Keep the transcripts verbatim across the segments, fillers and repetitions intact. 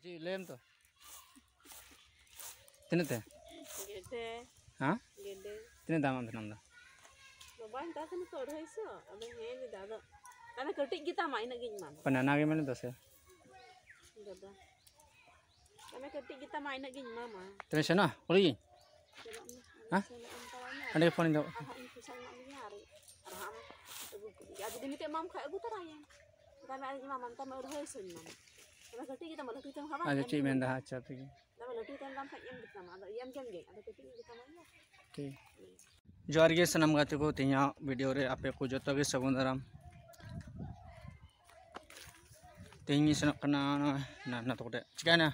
ᱪᱮᱫ ᱞᱟᱹᱭᱟᱢ ᱛᱚ? ᱛᱤᱱᱟᱹᱜ ᱛᱮ? ᱜᱮᱰᱮ᱾ ᱦᱮᱸ? ᱜᱮᱰᱮ᱾ ᱛᱤᱱᱟᱹᱜ ᱫᱟᱢ ᱟᱢ ᱵᱮᱱᱟᱢ ᱫᱟ? ᱵᱟᱵᱟᱧ ᱢᱮᱛᱟᱭ ᱠᱟᱱᱟ ᱛᱚ ᱟᱹᱲᱟᱹᱭᱥᱚ, ᱟᱫᱚ ᱦᱮᱸ ᱞᱟᱹᱭᱫᱟ, ᱟᱫᱚ ᱛᱟᱦᱞᱮ ᱠᱟᱹᱴᱤᱡ ᱜᱮᱛᱟᱢᱟ, ᱤᱱᱟᱹᱜ ᱜᱤᱧ ᱮᱢᱟᱢᱟ᱾ ᱯᱟ ᱱᱟᱱᱟ ᱜᱮ ᱢᱮᱱ ᱫᱟ ᱥᱮ? ᱫᱟᱫᱟ, ᱛᱟᱦᱞᱮ ᱠᱟᱹᱴᱤᱡ ᱜᱮᱛᱟᱢᱟ, ᱤᱱᱟᱹᱜ ᱜᱤᱧ ᱮᱢᱟᱢᱟ᱾ ᱛᱮᱱᱮ ᱥᱮᱱᱟ ᱠᱩᱞᱤᱭᱤᱧ᱾ ᱪᱟᱞᱟᱜ ᱢᱮ, ᱦᱮᱸ? ᱯᱚᱭᱥᱟ ᱞᱮ ᱮᱢ ᱛᱟᱨᱟᱭᱟ᱾ ᱦᱟᱸᱰᱮ ᱜᱮ ᱯᱷᱳᱱ ᱤᱧ ᱫᱚᱦᱚ ᱟᱨ ᱦᱟᱸᱜ ᱤᱧ ᱯᱚᱭᱥᱟ ᱮᱢᱟᱜ ᱢᱮᱭᱟ ᱟᱨ, ᱟᱨ ᱦᱟᱸᱜ ᱟᱢ ᱟᱹᱜᱩ ᱠᱮᱫ ᱜᱮ᱾ ᱟᱨ ᱡᱩᱫᱤ ᱱᱤᱛᱚᱜ ᱮᱢᱟᱢ ᱠᱷᱟᱡ ᱟᱹᱜᱩ ᱛᱟᱨᱟᱭᱟᱹᱧ᱾ ᱛᱟᱦᱞᱮ ᱟᱨ ᱤᱧ ᱮᱢᱟᱢᱟ, ᱱᱮᱛᱟᱨ ᱢᱟ ᱟᱹᱲᱦᱟᱹᱭ ᱥᱚᱧ ᱮᱢᱟᱢᱟ᱾ ᱚᱱᱟ ᱠᱟᱹᱴᱤᱡ ᱜᱮᱛᱟᱢᱟ, ᱞᱟᱹᱴᱩ ᱜᱮᱛᱟᱢ ᱠᱷᱟᱡ ᱵᱟᱝ ᱟᱪᱪᱷᱟ, ᱮᱢ ᱪᱮᱫ ᱜᱮ ᱢᱮᱱᱫᱟ? ᱦᱩᱭᱩᱜᱼᱟ᱾ ᱟᱪᱪᱷᱟ, ᱴᱷᱤᱠ ᱜᱮᱭᱟ᱾ ᱱᱮᱛᱟᱨ ᱢᱟ ᱞᱟᱹᱴᱩ ᱜᱮᱛᱟᱢ ᱠᱷᱟᱡ ᱮᱢ ᱜᱮ ᱛᱟᱢᱟ, ᱟᱫᱚ ᱮᱢ ᱜᱮᱭᱟᱢ ᱜᱮ, ᱟᱫᱚ ᱠᱟᱹᱴᱤᱡ ᱜᱮ ᱛᱟᱢᱟ ᱤᱭᱟᱹ᱾ ᱴᱷᱤᱠ᱾ ᱡᱚᱦᱟᱨ ᱜᱮ ᱥᱟᱱᱟᱢ ᱜᱟᱛᱮ ᱠᱚ, ᱛᱮᱦᱮᱧᱟᱜ ᱵᱷᱤᱰᱤᱭᱳ ᱨᱮ ᱟᱯᱮ ᱠᱚ ᱡᱚᱛᱚ ᱜᱮ ᱥᱟᱹᱜᱩᱱ ᱫᱟᱨᱟᱢ᱾ ᱛᱮᱦᱮᱧ ᱤᱧ ᱥᱮᱱᱚᱜ ᱠᱟᱱᱟ ᱱᱚᱜᱼᱚᱭ ᱱᱟᱱᱟ ᱛᱟᱠᱚ ᱴᱷᱮᱡ᱾ ᱪᱤᱠᱟᱭᱱᱟ?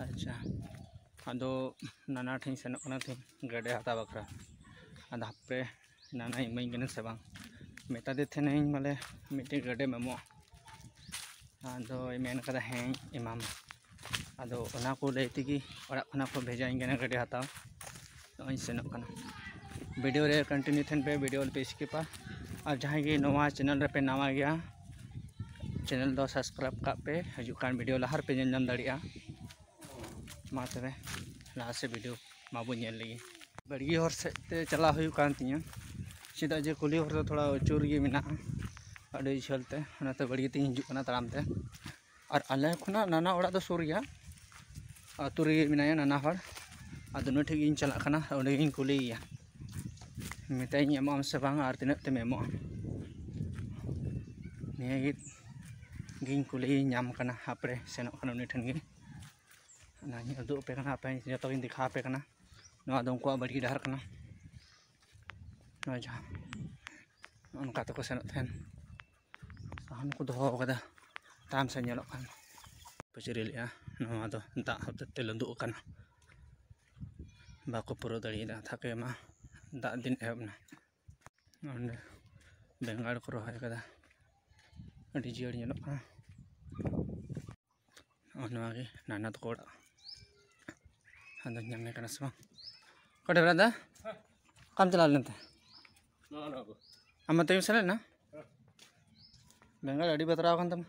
ᱟᱪᱪᱷᱟ, ᱟᱫᱚ ᱱᱟᱱᱟ ᱴᱷᱮᱱ ᱤᱧ ᱥᱮᱱᱚᱜ ᱠᱟᱱᱟ ᱛᱮᱦᱮᱧ ᱜᱮᱰᱮ ᱦᱟᱛᱟᱣ ᱵᱟᱠᱷᱨᱟ᱾ ᱟᱫᱚ ᱦᱟᱯᱮ ᱱᱟᱱᱟᱭ ᱤᱢᱟᱹᱧ ᱠᱟᱱᱟ ᱥᱮ ᱵᱟᱝ, ᱢᱮᱛᱟ ᱫᱮ ᱛᱟᱦᱮᱱᱟᱹᱧ ᱵᱚᱞᱮ ᱢᱤᱫᱴᱮᱱ ᱜᱮᱰᱮᱢ ᱮᱢᱚᱜᱼᱟ᱾ ᱟᱫᱚᱭ ᱢᱮᱱ ᱠᱟᱫᱟ ᱦᱮᱸᱧ ᱮᱢᱟᱢᱟ᱾ ᱟᱫᱚ ᱚᱱᱟ ᱠᱚ ᱞᱟᱹᱭ ᱛᱮᱜᱮ ᱚᱲᱟᱜ ᱠᱷᱚᱱᱟᱜ ᱠᱚ ᱵᱷᱮᱡᱟᱧ ᱠᱟᱱᱟ ᱜᱟᱹᱰᱤ ᱦᱟᱛᱟᱣ᱾ ᱱᱚᱜᱼᱚᱭ ᱤᱧ ᱥᱮᱱᱚᱜ ᱠᱟᱱᱟ᱾ ᱵᱷᱤᱰᱤᱭᱳ ᱨᱮ ᱠᱚᱱᱴᱤᱱᱤᱭᱩ ᱛᱟᱦᱮᱱ ᱯᱮ, ᱵᱷᱤᱰᱤᱭᱳ ᱟᱞᱚᱯᱮ ᱥᱠᱤᱯᱟ᱾ ᱟᱨ ᱡᱟᱦᱟᱸᱭ ᱜᱮ ᱱᱚᱣᱟ ᱪᱮᱱᱮᱞ ᱨᱮᱯᱮ ᱱᱟᱣᱟ ᱜᱮᱭᱟ, ᱪᱮᱱᱮᱞ ᱫᱚ ᱥᱟᱵᱥᱠᱨᱟᱭᱤᱵᱽ ᱠᱟᱜ ᱯᱮ, ᱦᱤᱡᱩᱜ ᱠᱟᱱ ᱵᱷᱤᱰᱤᱭᱳ ᱞᱟᱦᱟ ᱨᱮᱯᱮ ᱧᱮᱞ ᱧᱟᱢ ᱫᱟᱲᱮᱭᱟᱜᱼᱟ᱾ ᱢᱟ ᱛᱚᱵᱮ ᱞᱟᱦᱟ ᱥᱮᱫ ᱵᱷᱤᱰᱤᱭᱳ ᱢᱟᱵᱚᱱ ᱧᱮᱞ ᱞᱮᱜᱮ᱾ ᱵᱟᱲᱜᱮ ᱦᱚᱨ ᱥᱮᱫ ᱛᱮ ᱪᱟᱞᱟᱣ ᱦᱩᱭᱩᱜ ᱠᱟᱱ ᱛᱤᱧᱟᱹ, ᱪᱮᱫᱟᱜ ᱡᱮ ᱠᱩᱞᱦᱤ ᱦᱚᱨ ᱫᱚ ᱛᱷᱚᱲᱟ ᱩᱪᱩ ᱨᱮᱜᱮ ᱢᱮᱱᱟᱜᱼᱟ, ᱟᱹᱰᱤ ᱡᱷᱟᱹᱞ ᱛᱮ, ᱚᱱᱟᱛᱮ ᱵᱟᱲᱜᱮ ᱛᱮᱧ ᱦᱤᱡᱩᱜ ᱠᱟᱱᱟ ᱛᱟᱲᱟᱢ ᱛᱮ᱾ ᱟᱨ ᱟᱞᱮ ᱠᱷᱚᱱᱟᱜ ᱱᱟᱱᱟ ᱚᱲᱟᱜ ᱫᱚ ᱥᱩᱨ ᱜᱮᱭᱟ, ᱟᱹᱛᱩ ᱨᱮᱜᱮ ᱢᱮᱱᱟᱭᱟ ᱱᱟᱱᱟ ᱦᱚᱲ᱾ ᱟᱫᱚ ᱩᱱᱤ ᱴᱷᱮᱱ ᱜᱤᱧ ᱪᱟᱞᱟᱜ ᱠᱟᱱᱟ, ᱚᱸᱰᱮ ᱜᱤᱧ ᱠᱩᱞᱤᱭᱮᱭᱟ, ᱢᱮᱛᱟᱭᱟᱹᱧ ᱮᱢᱚᱜ ᱟᱢ ᱥᱮ ᱵᱟᱝ ᱟᱨ ᱛᱤᱱᱟᱹᱜ ᱛᱮᱢ ᱮᱢᱚᱜᱼᱟ᱾ ᱱᱤᱭᱟᱹ ᱜᱮ ᱜᱤᱧ ᱠᱩᱞᱤ ᱧᱟᱢ ᱠᱟᱱᱟ, ᱦᱟᱯᱮ ᱥᱮᱱᱚᱜ ᱠᱟᱱᱟ ᱩᱱᱤ ᱴᱷᱮᱱ ᱜᱮ᱾ ᱚᱱᱟᱧ ᱩᱫᱩᱜ ᱟᱯᱮ ᱠᱟᱱᱟ, ᱟᱯᱮ ᱡᱚᱛᱚ ᱜᱤᱧ ᱫᱮᱠᱷᱟᱣ ᱟᱯᱮ ᱠᱟᱱᱟ᱾ ᱱᱚᱣᱟ ᱫᱚ ᱩᱱᱠᱩᱣᱟᱜ ᱵᱟᱲᱜᱮ ᱰᱟᱦᱟᱨ ᱠᱟᱱᱟ᱾ ᱱᱚᱣᱟ ᱡᱟᱦᱟᱸ ᱱᱚᱜᱼᱚ ᱱᱚᱝᱠᱟ ᱛᱮᱠᱚ ᱥᱮᱱᱚᱜ ᱛᱟᱦᱮᱱ, ᱥᱟᱦᱟᱱ ᱠᱚ ᱫᱚᱦᱚ ᱠᱟᱫᱟ ᱛᱟᱭᱚᱢ ᱥᱮᱫ ᱧᱮᱞᱚᱜ ᱠᱟᱱ᱾ ᱯᱟᱹᱪᱨᱤ ᱞᱮᱜᱼᱟ, ᱱᱚᱣᱟ ᱫᱚ ᱫᱟᱜ ᱦᱚᱛᱮᱡ ᱛᱮ ᱞᱟᱹᱫᱩᱜ ᱟᱠᱟᱱᱟ, ᱵᱟᱠᱚ ᱯᱩᱨᱟᱹᱣ ᱫᱟᱲᱮᱭᱟᱫᱟ᱾ ᱛᱷᱟᱠᱮ ᱢᱟ ᱫᱟᱜ ᱫᱤᱱ ᱮᱦᱚᱵ ᱮᱱᱟ᱾ ᱚᱸᱰᱮ ᱵᱮᱸᱜᱟᱲ ᱠᱚ ᱨᱚᱦᱚᱭ ᱠᱟᱫᱟ, ᱟᱹᱰᱤ ᱡᱤᱭᱟᱹᱲ ᱧᱮᱞᱚᱜ ᱠᱟᱱᱟ᱾ ᱱᱚᱜᱼᱚ ᱱᱚᱣᱟ ᱜᱮ ᱱᱟᱱᱟ ᱛᱟᱠᱚ ᱚᱲᱟᱜ᱾ ᱟᱫᱚ ᱧᱟᱢᱮ ᱠᱟᱱᱟ ᱥᱮ ᱵᱟᱝ? ᱚᱠᱟᱴᱷᱮᱱ ᱵᱮᱲᱟ ᱫᱟ? ᱚᱠᱟᱢ ᱪᱟᱞᱟᱣ ᱞᱮᱱ ᱛᱮ? ᱱᱚᱜᱼᱚ ᱱᱚᱣᱟ ᱠᱚ᱾ ᱟᱢ ᱢᱟ ᱛᱮᱜᱮᱢ ᱥᱮᱱ ᱞᱮᱱᱟ? ᱦᱮᱸ᱾ ᱵᱮᱸᱜᱟᱲ ᱟᱹᱰᱤ ᱵᱟᱛᱨᱟᱣ ᱟᱠᱟᱱ ᱛᱟᱢᱟ᱾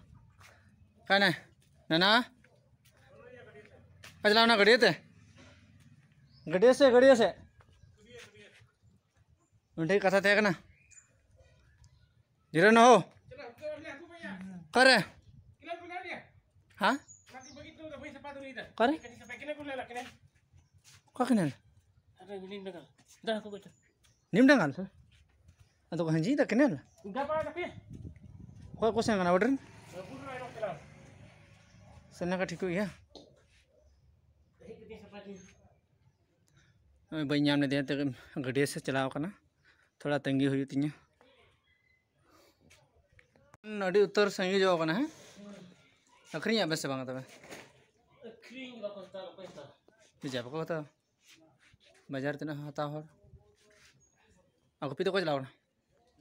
ᱚᱠᱟᱭᱱᱟᱭ? ᱱᱟᱱᱟ? ᱚᱠᱟ ᱪᱟᱞᱟᱣ ᱮᱱᱟ ᱜᱟᱹᱰᱭᱟᱹ ᱛᱮ? ᱜᱟᱹᱰᱭᱟᱹ ᱥᱮ, ᱜᱟᱹᱰᱭᱟᱹ ᱥᱮ? ᱢᱤᱫᱴᱮᱡ ᱠᱟᱛᱷᱟ ᱛᱟᱦᱮᱸ ᱠᱟᱱᱟ᱾ ᱡᱤᱨᱟᱹᱣ ᱱᱟ ᱦᱳ᱾ ᱚᱠᱟᱨᱮ? ᱦᱮᱸ? ᱚᱠᱟᱨᱮ? ᱚᱠᱟ ᱠᱮᱱᱮᱞ? ᱱᱤᱢ ᱰᱟᱸᱜᱟᱞ ᱥᱮ? ᱟᱫᱚ ᱠᱚ ᱦᱟᱸᱡᱤᱭᱮᱫᱟ ᱠᱮᱱᱮᱞ? ᱚᱠᱚᱭ ᱠᱚ ᱥᱮᱱ ᱠᱟᱱᱟ ᱵᱟᱰᱨᱤᱱ? ᱥᱮᱱ ᱞᱮᱱᱠᱷᱟᱱ ᱴᱷᱤᱠᱚᱜ ᱜᱮᱭᱟ᱾ ᱱᱚᱜᱼᱚᱭ ᱵᱟᱹᱧ ᱧᱟᱢ ᱞᱮᱫᱮᱭᱟ, ᱛᱚ ᱜᱟᱹᱰᱭᱟᱹ ᱥᱮᱫ ᱪᱟᱞᱟᱣ ᱠᱟᱱᱟ, ᱛᱷᱚᱲᱟ ᱛᱟᱺᱜᱤ ᱦᱩᱭᱩᱜ ᱛᱤᱧᱟᱹ᱾ ᱟᱹᱰᱤ ᱩᱛᱟᱹᱨ ᱥᱟᱺᱜᱤᱧᱚᱜ ᱠᱟᱱᱟ, ᱦᱮᱸ? ᱟᱹᱠᱷᱨᱤᱧ ᱟᱯᱮ ᱥᱮ ᱵᱟᱝ ᱛᱚᱵᱮ? ᱟᱹᱠᱷᱨᱤᱧ ᱵᱟᱠᱚ ᱦᱟᱛᱟᱣᱟ, ᱚᱠᱚᱭ ᱦᱟᱛᱟᱣᱟ? ᱵᱩᱡᱷᱟᱹᱣ ᱵᱟᱠᱚ ᱦᱟᱛᱟᱣᱟ᱾ ᱵᱟᱡᱟᱨ ᱛᱤᱱᱟᱹᱜ ᱦᱟᱛᱟᱣ ᱦᱚᱲ᱾ ᱟᱨ ᱜᱩᱯᱤ ᱫᱚᱠᱚ ᱪᱟᱞᱟᱣ ᱠᱟᱱᱟ᱾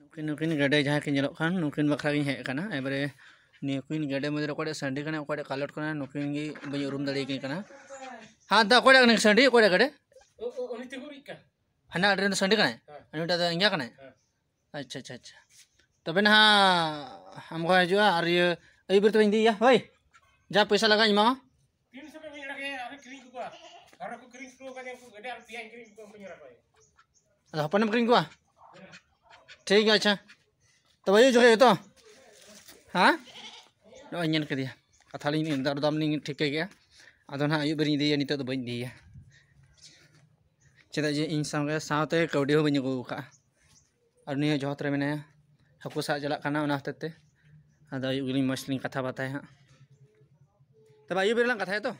ᱱᱩᱠᱤᱱ, ᱱᱩᱠᱤᱱ ᱜᱮᱰᱮ ᱡᱟᱦᱟᱸᱭ ᱠᱤᱱ ᱧᱮᱞᱚᱜ ᱠᱟᱱ, ᱱᱩᱠᱤᱱ ᱵᱟᱠᱷᱨᱟ ᱜᱤᱧ ᱦᱮᱡ ᱟᱠᱟᱱᱟ᱾ ᱮᱵᱟᱨᱮ ᱱᱩᱠᱤᱱ ᱜᱮᱰᱮ ᱢᱚᱫᱽᱫᱷᱮ ᱨᱮ ᱚᱠᱚᱭᱴᱟᱜ ᱥᱟᱺᱰᱤ ᱠᱟᱱᱟᱭ, ᱚᱠᱚᱭᱴᱟᱜ ᱠᱟᱞᱚᱴ ᱠᱟᱱᱟᱭ, ᱱᱩᱠᱤᱱ ᱜᱮ ᱵᱟᱹᱧ ᱩᱨᱩᱢ ᱫᱟᱲᱮᱭᱟᱠᱤᱱ ᱠᱟᱱᱟ᱾ ᱦᱮᱸ, ᱫᱟ, ᱚᱠᱚᱭᱴᱟᱜ ᱠᱟᱱᱟᱭ ᱥᱟᱺᱰᱤ, ᱚᱠᱚᱭᱴᱟᱜ ᱜᱮᱰᱮ? ᱩ-, ᱩ-, ᱩᱱᱤ ᱛᱤᱸᱜᱩ ᱨᱤᱡ ᱠᱟᱱ᱾ ᱦᱟᱱᱟ ᱟᱹᱰᱤ ᱨᱮᱱ ᱫᱚ ᱥᱟᱺᱰᱤ ᱠᱟᱱᱟᱭ? ᱦᱮᱸ᱾ ᱩᱱᱤᱴᱟᱜ ᱫᱚ ᱮᱸᱜᱟ ᱠᱟᱱᱟᱭ? ᱦᱮᱸ᱾ ᱟᱪᱪᱷᱟ, ᱟᱪᱪᱷᱟ, ᱟᱪᱪᱷᱟ᱾ ᱛᱚᱵᱮ ᱱᱟᱦᱟᱜ ᱟᱢ ᱜᱚ ᱦᱤᱡᱩᱜᱼᱟ ᱟᱨ ᱤᱭᱟᱹ ᱟᱹᱭᱩᱵ ᱵᱮᱨ ᱛᱚᱵᱮᱧ ᱤᱫᱤᱭᱮᱭᱟ᱾ ᱦᱳᱭ, ᱡᱟ ᱯᱚᱭᱥᱟ ᱞᱟᱜᱟᱜᱼᱟ ᱤᱧ ᱮᱢᱟᱢᱟ᱾ ᱛᱤᱱ ᱥᱚ ᱯᱮ ᱢᱮᱱ ᱠᱮᱫᱟ ᱟᱨᱚ ᱠᱤᱨᱤᱧ ᱠᱚᱣᱟ? ᱟᱨᱚ ᱠᱚ ᱠᱤᱨᱤᱧ ᱠᱚᱣᱟ, ᱩᱱᱠᱩ ᱜᱮᱰᱮ ᱟᱨ ᱯᱮᱭᱟᱧ ᱠᱤᱨᱤᱧ ᱠᱚᱣᱟ, ᱩᱱᱠᱩᱧ ᱨᱟᱠᱟᱵ ᱮᱭᱟ᱾ ᱟᱫᱚ ᱦᱚᱯᱚᱱᱮᱢ ᱠᱤᱨᱤᱧ ᱠᱚᱣᱟ? ᱴᱷᱤᱠ ᱜᱮᱭᱟ, ᱟᱪᱪᱷᱟ᱾ ᱛᱚᱵᱮ ᱦᱤᱡᱩᱜ ᱡᱚᱠᱷᱚᱡ ᱛᱚ? ᱦᱮᱸ? ᱱᱚᱜᱼᱚᱭ ᱧᱮᱞ ᱠᱮᱫᱮᱭᱟ᱾ ᱠᱟᱛᱷᱟ ᱞᱤᱧ ᱫᱟᱨ ᱫᱟᱢ ᱞᱤᱧ ᱴᱷᱤᱠᱟᱹ ᱠᱮᱜᱼᱟ᱾ ᱟᱫᱚ ᱱᱟᱦᱟᱜ ᱟᱹᱭᱩᱵ ᱵᱮᱨᱤᱧ ᱤᱫᱤᱭᱮᱭᱟ, ᱱᱤᱛᱚᱜ ᱫᱚ ᱵᱟᱹᱧ ᱤᱫᱤᱭᱮᱭᱟ᱾ ᱪᱮᱫᱟᱜ ᱡᱮ ᱤᱧ ᱥᱟᱶᱜᱮ ᱥᱟᱶᱛᱮ ᱠᱟᱹᱣᱰᱤ ᱦᱚᱸ ᱵᱟᱹᱧ ᱟᱹᱜᱩ ᱟᱠᱟᱫᱼᱟ᱾ ᱟᱨ ᱩᱱᱤ ᱦᱚᱸ ᱡᱚᱦᱚᱛ ᱨᱮ ᱢᱮᱱᱟᱭᱟ, ᱦᱟᱹᱠᱩ ᱥᱟᱵ ᱪᱟᱞᱟᱜ ᱠᱟᱱᱟ, ᱚᱱᱟ ᱦᱚᱛᱮᱡ ᱛᱮ᱾ ᱟᱫᱚ ᱟᱹᱭᱩᱵ ᱜᱮᱞᱤᱧ ᱢᱚᱡᱽ ᱞᱤᱧ ᱠᱟᱛᱷᱟ ᱵᱟᱛᱟᱭᱟ ᱦᱟᱸᱜ᱾ ᱛᱚᱵᱮ ᱟᱹᱭᱩᱵ ᱵᱮᱨ ᱞᱟᱝ ᱠᱟᱛᱷᱟᱭᱟ ᱛᱚ?